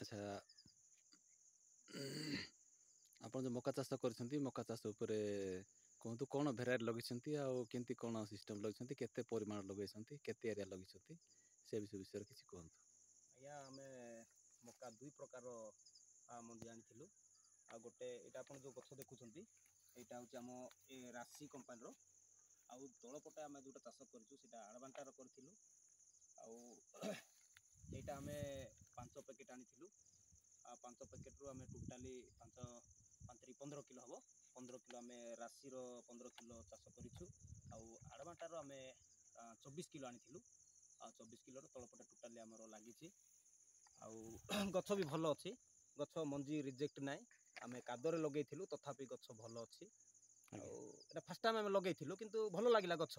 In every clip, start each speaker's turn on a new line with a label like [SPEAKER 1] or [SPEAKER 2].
[SPEAKER 1] ଆଚ୍ଛା, ଆପଣ ଯେଉଁ ମକା ଚାଷ କରିଛନ୍ତି, ମକା ଚାଷ ଉପରେ କୁହନ୍ତୁ। କ'ଣ ଭେରାଇଟି ଲଗେଇଛନ୍ତି ଆଉ କେମିତି କ'ଣ ସିଷ୍ଟମ୍ ଲଗେଇଛନ୍ତି, କେତେ ପରିମାଣ ଲଗେଇଛନ୍ତି, କେତେ ଏରିଆ ଲଗେଇଛନ୍ତି, ସେ ବିଷୟରେ କିଛି କୁହନ୍ତୁ।
[SPEAKER 2] ଆଜ୍ଞା, ଆମେ ମକା ଦୁଇ ପ୍ରକାର ମଞ୍ଜି ଆଣିଥିଲୁ। ଆଉ ଗୋଟେ ଏଇଟା ଆପଣ ଯେଉଁ ଗଛ ଦେଖୁଛନ୍ତି, ଏଇଟା ହେଉଛି ଆମ ଏ ରାଶି କମ୍ପାନୀର। ଆଉ ତଳ ପଟେ ଆମେ ଯେଉଁଟା ଚାଷ କରିଛୁ, ସେଇଟା ଆଡ଼ଭାଣ୍ଟାର କରିଥିଲୁ। ଆଉ ଏଇଟା ଆମେ 5 ପ୍ୟାକେଟ୍ ଆଣିଥିଲୁ। ଆଉ 5 ପ୍ୟାକେଟ୍ରୁ ଆମେ ଟୋଟାଲି 5 5 15 କିଲୋ ହେବ। 15 କିଲୋ ଆମେ ରାଶିର 15 କିଲୋ ଚାଷ କରିଛୁ। ଆଉ ଆଡ଼ଭାଣ୍ଟାର ଆମେ 24 କିଲୋ ଆଣିଥିଲୁ। ଆଉ 24 କିଲୋର ତଳପଟେ ଟୋଟାଲି ଆମର ଲାଗିଛି। ଆଉ ଗଛ ବି ଭଲ ଅଛି, ଗଛ ମଞ୍ଜି ରିଜେକ୍ଟ ନାହିଁ। ଆମେ କାଦରେ ଲଗେଇଥିଲୁ, ତଥାପି ଗଛ ଭଲ ଅଛି। ଆଉ ଏଇଟା ଫାର୍ଷ୍ଟ ଟାଇମ୍ ଆମେ ଲଗେଇଥିଲୁ, କିନ୍ତୁ ଭଲ ଲାଗିଲା ଗଛ।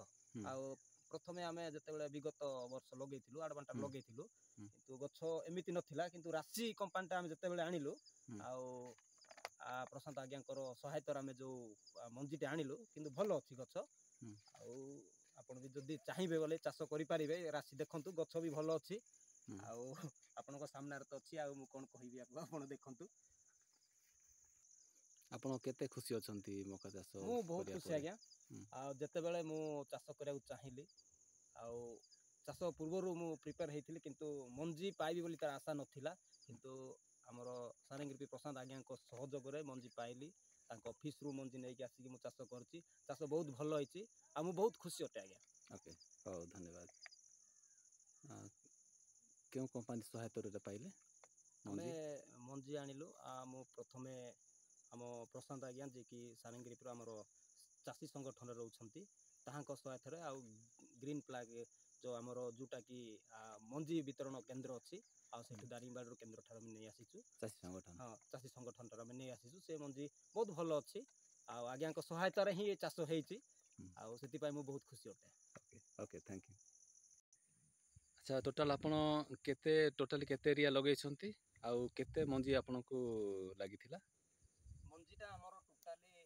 [SPEAKER 2] ଆଉ ପ୍ରଥମେ ଆମେ ଯେତେବେଳେ ବିଗତ ବର୍ଷ ଲଗେଇଥିଲୁ, ଆଡ଼ଭାଣ୍ଟା ଲଗେଇଥିଲୁ, କିନ୍ତୁ ଗଛ ଏମିତି ନଥିଲା। କିନ୍ତୁ ରାଶି କମ୍ପାନୀଟା ଆମେ ଯେତେବେଳେ ଆଣିଲୁ ଆଉ ପ୍ରଶାନ୍ତ ଆଜ୍ଞାଙ୍କର ସହାୟତାରେ ଆମେ ଯେଉଁ ମଞ୍ଜିଟା ଆଣିଲୁ, କିନ୍ତୁ ଭଲ ଅଛି ଗଛ। ଆଉ ଆପଣ ବି ଯଦି ଚାହିଁବେ ବୋଲେ ଚାଷ କରିପାରିବେ। ରାଶି ଦେଖନ୍ତୁ, ଗଛ ବି ଭଲ ଅଛି। ଆଉ ଆପଣଙ୍କ ସାମ୍ନାରେ ତ ଅଛି, ଆଉ ମୁଁ କ'ଣ କହିବି ଆକୁ, ଆପଣ ଦେଖନ୍ତୁ।
[SPEAKER 1] ଆପଣ କେତେ ଖୁସି ଅଛନ୍ତି ମକା ଚାଷ?
[SPEAKER 2] ମୁଁ ବହୁତ ଖୁସି ଆଜ୍ଞା। ଆଉ ଯେତେବେଳେ ମୁଁ ଚାଷ କରିବାକୁ ଚାହିଁଲି, ଆଉ ଚାଷ ପୂର୍ବରୁ ମୁଁ ପ୍ରିପେୟାର ହେଇଥିଲି, କିନ୍ତୁ ମଞ୍ଜି ପାଇବି ବୋଲି ତାର ଆଶା ନଥିଲା। କିନ୍ତୁ ଆମର ସାରଙ୍ଗିରି ପ୍ରଶାନ୍ତ ଆଜ୍ଞାଙ୍କ ସହଯୋଗରେ ମଞ୍ଜି ପାଇଲି। ତାଙ୍କ ଅଫିସରୁ ମଞ୍ଜି ନେଇକି ଆସିକି ମୁଁ ଚାଷ କରିଛି। ଚାଷ ବହୁତ ଭଲ ହେଇଛି ଆଉ ମୁଁ ବହୁତ ଖୁସି ଅଟେ ଆଜ୍ଞା।
[SPEAKER 1] ଓକେ, ହଉ, ଧନ୍ୟବାଦ। କେଉଁ କମ୍ପାନୀ ସହାୟତାରେ ପାଇଲେ?
[SPEAKER 2] ଆମେ ମଞ୍ଜି ଆଣିଲୁ। ମୁଁ ପ୍ରଥମେ ଆମ ପ୍ରଶାନ୍ତ ଆଜ୍ଞା, ଯିଏକି ସାରଙ୍ଗିରିର ଆମର ଚାଷୀ ସଂଗଠନରେ ରହୁଛନ୍ତି, ତାହାଙ୍କ ସହାୟତାରେ ଆଉ ଗ୍ରୀନ୍ ଫ୍ଲାଗ୍ ଯେଉଁ ଆମର ଯେଉଁଟାକି ମଞ୍ଜି ବିତରଣ କେନ୍ଦ୍ର ଅଛି, ଆଉ ସେଠୁ ଦାରିଙ୍ଗବାଡ଼ିରୁ କେନ୍ଦ୍ର ଠାରୁ ଆମେ ନେଇ ଆସିଛୁ।
[SPEAKER 1] ଚାଷୀ ସଂଗଠନ?
[SPEAKER 2] ହଁ, ଚାଷୀ ସଂଗଠନ ଠାରୁ ଆମେ ନେଇ ଆସିଛୁ। ସେ ମଞ୍ଜି ବହୁତ ଭଲ ଅଛି ଆଉ ଆଜ୍ଞାଙ୍କ ସହାୟତାରେ ହିଁ ଏ ଚାଷ ହେଇଛି, ଆଉ ସେଥିପାଇଁ ମୁଁ ବହୁତ ଖୁସି ଅଟେ।
[SPEAKER 1] Okay okay, thank you. ଆଚ୍ଛା, ଟୋଟାଲ୍ ଆପଣ କେତେ, ଟୋଟାଲି କେତେ ଏରିଆ ଲଗେଇଛନ୍ତି ଆଉ କେତେ ମଞ୍ଜି ଆପଣଙ୍କୁ ଲାଗିଥିଲା?
[SPEAKER 2] ମଞ୍ଜିଟା ଆମର ଟୋଟାଲି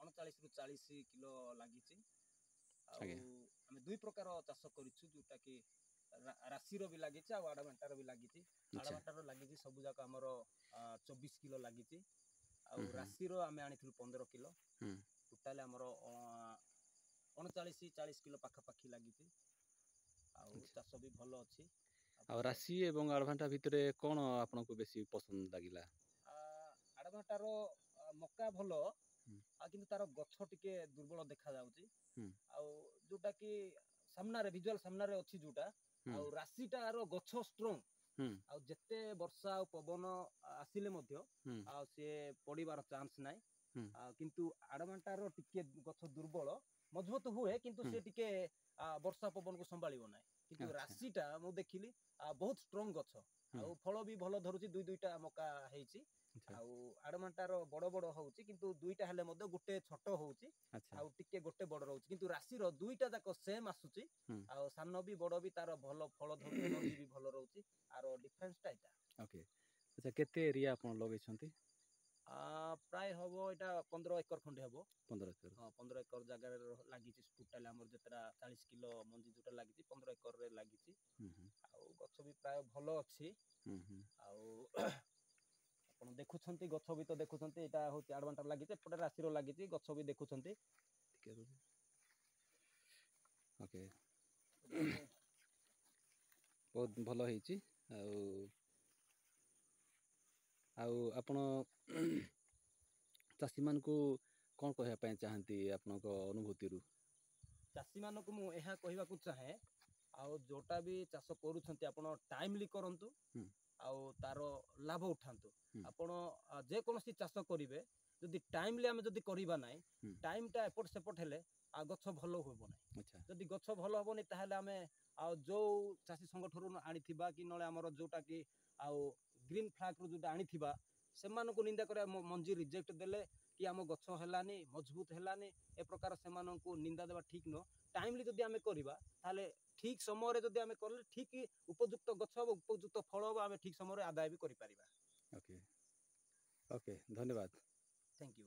[SPEAKER 2] 39ରୁ 40 କିଲୋ ଲାଗିଛି। ଆଉ ଆମେ ଦୁଇ ପ୍ରକାର ଚାଷ କରିଛୁ, ଯେଉଁଟାକି ରାଶିର ବି ଲାଗିଛି ଆଉ ଆଡ଼ଭାଣ୍ଟାର ବି ଲାଗିଛି। ଆଡ଼ଭାଣ୍ଟାର ଲାଗିଛି ସବୁ ଯାକ ଆମର 24 କିଲୋ ଲାଗିଛି, ଆଉ ରାଶିର ଆମେ ଆଣିଥିଲୁ 15 କିଲୋ। ଟୋଟାଲି ଆମର 39 40 କିଲୋ ପାଖାପାଖି ଲାଗିଛି ଆଉ ଚାଷ ବି ଭଲ ଅଛି।
[SPEAKER 1] ଆଉ ରାଶି ଏବଂ ଆଡ଼ଭାଣ୍ଟା ଭିତରେ କ'ଣ ଆପଣଙ୍କୁ ବେଶୀ ପସନ୍ଦ ଲାଗିଲା?
[SPEAKER 2] ଆଡ଼ଭାଣ୍ଟାର ମକା ଭଲ, ଆଉ କିନ୍ତୁ ତାର ଗଛ ଟିକେ ଦୁର୍ବଳ ଦେଖାଯାଉଛି, ଆଉ ଯୋଉଟା କି ସାମ୍ନାରେ ଭିଜୁଆଲ ସାମ୍ନାରେ ଅଛି ଯୋଉଟା। ଆଉ ରାଶିଟାର ଗଛ ଷ୍ଟ୍ରଙ୍ଗ, ଆଉ ଯେତେ ବର୍ଷା ଆଉ ପବନ ଆସିଲେ ମଧ୍ୟ ଆଉ ସିଏ ପଡ଼ିବାର ଚାନ୍ସ ନାହିଁ। ଆଉ କିନ୍ତୁ ଆଡ଼ଭାଣ୍ଟାର ଟିକେ ଗଛ ଦୁର୍ବଳ, ମଜବୁତ ହୁଏ, କିନ୍ତୁ ସେ ଟିକେ ବର୍ଷା ପବନକୁ ସମ୍ଭାଳିବ ନାହିଁ। କିନ୍ତୁ ରାଶିଟା ମୁଁ ଦେଖିଲି ବହୁତ ଷ୍ଟ୍ରଙ୍ଗ ଗଛ, ଆଉ ଫଳ ବି ଭଲ ଧରୁଛି, ଦୁଇ ଦୁଇଟା ମକା ହେଇଛି। ଆଉ ଆଡ଼ମାଣ୍ଟାର ବଡ଼ ବଡ଼ ହଉଛି, କିନ୍ତୁ ଦୁଇଟା ହେଲେ ମଧ୍ୟ ଗୋଟେ ଛୋଟ ହଉଛି ଆଉ ଟିକେ ଗୋଟେ ବଡ଼ ରହୁଛି। କିନ୍ତୁ ରାଶିର ଦୁଇଟା ଯାକ ସେମ୍ ଆସୁଛି, ଆଉ ସାନ ବି ବଡ଼ ବି ତାର ଭଲ ଫଳ ଧରୁଛି, ମଞ୍ଜି ବି ଭଲ ରହୁଛି। ଆର ଡିଫରେନ୍ସଟା ଏଇଟା।
[SPEAKER 1] ଓକେ, ଆଚ୍ଛା, କେତେ ଏରିଆ ଆପଣ ଲଗେଇଛନ୍ତି?
[SPEAKER 2] ପ୍ରାୟ ହବ ଏଇଟା 15 ଏକର ଖଣ୍ଡେ ହବ।
[SPEAKER 1] 15 ଏକର?
[SPEAKER 2] ହଁ, 15 ଏକର ଜାଗାରେ ଲାଗିଛି। ଟୋଟାଲି ଆମର ଯେତେଟା 40 କିଲୋ ମଞ୍ଜି ଯୋଉଟା ଲାଗିଛି, 15 ଏକରରେ ଲାଗିଛି। ଆଉ ଗଛ ବି ପ୍ରାୟ ଭଲ ଅଛି। ଆଉ ଆପଣ ଦେଖୁଛନ୍ତି, ଗଛ ବି ତ ଦେଖୁଛନ୍ତି। ଏଇଟା ହେଉଛି ଆଡ଼ଭାଣ୍ଟାର ଲାଗିଛି, ଏପଟେ ରାଶିର ଲାଗିଛି, ଗଛ ବି ଦେଖୁଛନ୍ତି।
[SPEAKER 1] ଓକେ, ବହୁତ ଭଲ ହେଇଛି। ଆଉ ଆପଣ ଚାଷୀମାନଙ୍କୁ କ'ଣ କହିବା ପାଇଁ ଚାହାନ୍ତି ଆପଣଙ୍କ ଅନୁଭୂତିରୁ?
[SPEAKER 2] ଚାଷୀମାନଙ୍କୁ ମୁଁ ଏହା କହିବାକୁ ଚାହେଁ, ଆଉ ଯେଉଁଟା ବି ଚାଷ କରୁଛନ୍ତି ଆପଣ ଟାଇମଲି କରନ୍ତୁ ଆଉ ତାର ଲାଭ ଉଠାନ୍ତୁ। ଆପଣ ଯେକୌଣସି ଚାଷ କରିବେ, ଯଦି ଟାଇମଲି ଆମେ ଯଦି କରିବା ନାହିଁ, ଟାଇମଟା ଏପଟ ସେପଟ ହେଲେ ଆଉ ଗଛ ଭଲ ହେବ ନାହିଁ। ଯଦି ଗଛ ଭଲ ହେବନି, ତାହେଲେ ଆମେ ଆଉ ଯେଉଁ ଚାଷୀ ସଂଗଠନରୁ ଆଣିଥିବା କି ନହେଲେ ଆମର ଯେଉଁଟାକି ଆଉ ଗ୍ରୀନ୍ ଫ୍ଲାଗ୍ରୁ ଯେଉଁଟା ଆଣିଥିବା, ସେମାନଙ୍କୁ ନିନ୍ଦା କରିବା, ମଞ୍ଜି ରିଜେକ୍ଟ ଦେଲେ କି ଆମ ଗଛ ହେଲାନି, ମଜବୁତ ହେଲାନି, ଏ ପ୍ରକାର ସେମାନଙ୍କୁ ନିନ୍ଦା ଦେବା ଠିକ୍ ନୁହଁ। ଟାଇମଲି ଯଦି ଆମେ କରିବା, ତାହେଲେ ଠିକ୍ ସମୟରେ ଯଦି ଆମେ କଲେ ଠିକ୍ ଉପଯୁକ୍ତ ଗଛ ହେବ, ଉପଯୁକ୍ତ ଫଳ ହେବ, ଆମେ ଠିକ୍ ସମୟରେ ଆଦାୟ ବି କରିପାରିବା।
[SPEAKER 1] ଓକେ ଓକେ, ଧନ୍ୟବାଦ।
[SPEAKER 2] Thank you.